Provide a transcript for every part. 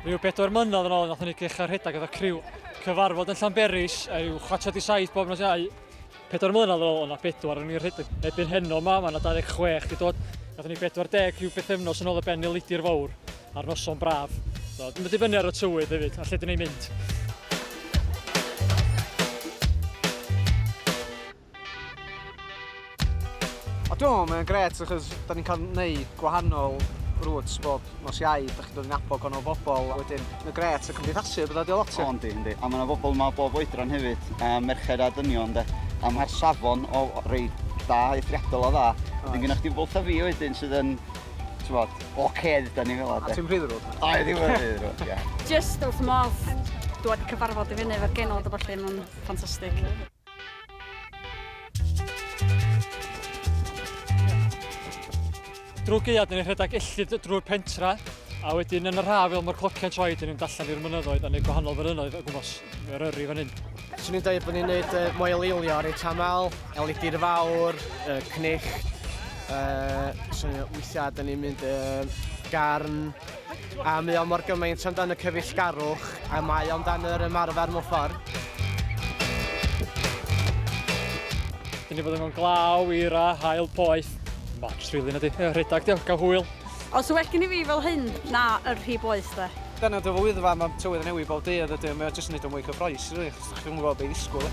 Rhyw bedwar mlynedd yn ôl, nathon ni dechrau rhedeg efo criw cyfarfod yn Llanberis, a ryw chwarter 'di saith bob nos Iau. Pedwar mlynedd yn ôl, o'na bedwar o'n i'n rhedeg. Erbyn heno 'ma, mae 'na 26 'di dod. Nathon ni 40 rhyw bythefnos yn ôl y ben i Lidi'r Fawr ar noson braf. So, mae'n dibynnu ar y tywydd hefyd, a lle dyn ni'n mynd. A dwi'n meddwl mae'n grêt achos da ni'n cael gwneud gwahanol routes bob nos Iau, da chi'n dod i nabod gwahanol bobl, a wedyn mae'n grêt y cymdeithasu a bethau, lot. O, yndi, yndi. A mae yna bobl yma bob oedran hefyd, a merched a dynion, de. A mae'r safon o rei da, eithriadol o dda. Wedyn gennych chdi bobl fatha fi wedyn sydd yn, ti'n bod, oce, dda ni fel 'a, de. A ti'n rhy ddrwg? O, ddim yn rhy ddrwg, ia. Just wrth modd dwad i cyfarfod i fyny efo'r genod a ballu, mae'n ffantastig. Drwy gaeaf, dyn ni'n rhedeg elltydd drwy'r pentra, a wedyn yn yr haf, fel mae'r clociau'n troi, dyn ni'n mynd allan i'r mynyddoedd a neud gwahanol fynyddoedd o gwmpas Eryri fan hyn. Swn i'n dweud bod ni'n neud uh, moel eilio reit aml, Elidir Fawr, uh, Cnicht, uh, so, weithiau dyn ni'n mynd uh, Garn, A mae o mor gymaint amdan y cyfeillgarwch a mae o amdan yr ymarfer mewn ffordd. Dyn ni bod yn glaw, eira, haul, poeth. Match rili nadi? Ie, rhedeg dio, gael hwyl. Os well gen i fi fel hyn na yr rhy boeth de. Dyna dy fy mae tywydd yn newid bob dydd ydy, mae o jyst yn neud o mwy cyffroes, rili, achos chi'n gwybod beth i ddisgwyl.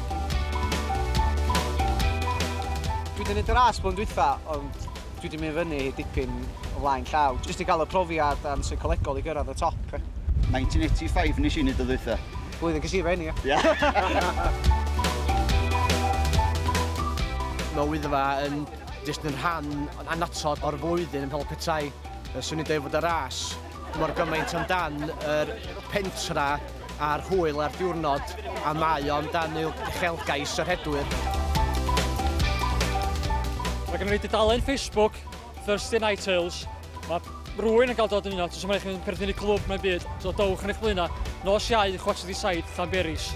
Dwi wedi gwneud y ras blwyddyn dwytha, ond Dwi 'di mynd fyny dipyn o flaen llaw, jyst i gael y profiad a'n seicolegol i gyrraedd y top. 1985 nes i neud o ddwytha. Blwyddyn ges i fy eni, ia. Mae Wyddfa yn jyst yn rhan annatod o'r flwyddyn yn fel petai. Swn i'n dweud fod y ras mor gymaint amdan yr pentra a'r hwyl a'r diwrnod a mae o amdan uchelgais y rhedwyr. Mae gennym ni dudalen Facebook, Thursday Night Tales. Mae rhywun yn cael dod yn uno, os mae'n chi'n perthyn i clwb mae'n byd, so dowch yn eich blaenau. Nos Iau, 6:45, Llanberis.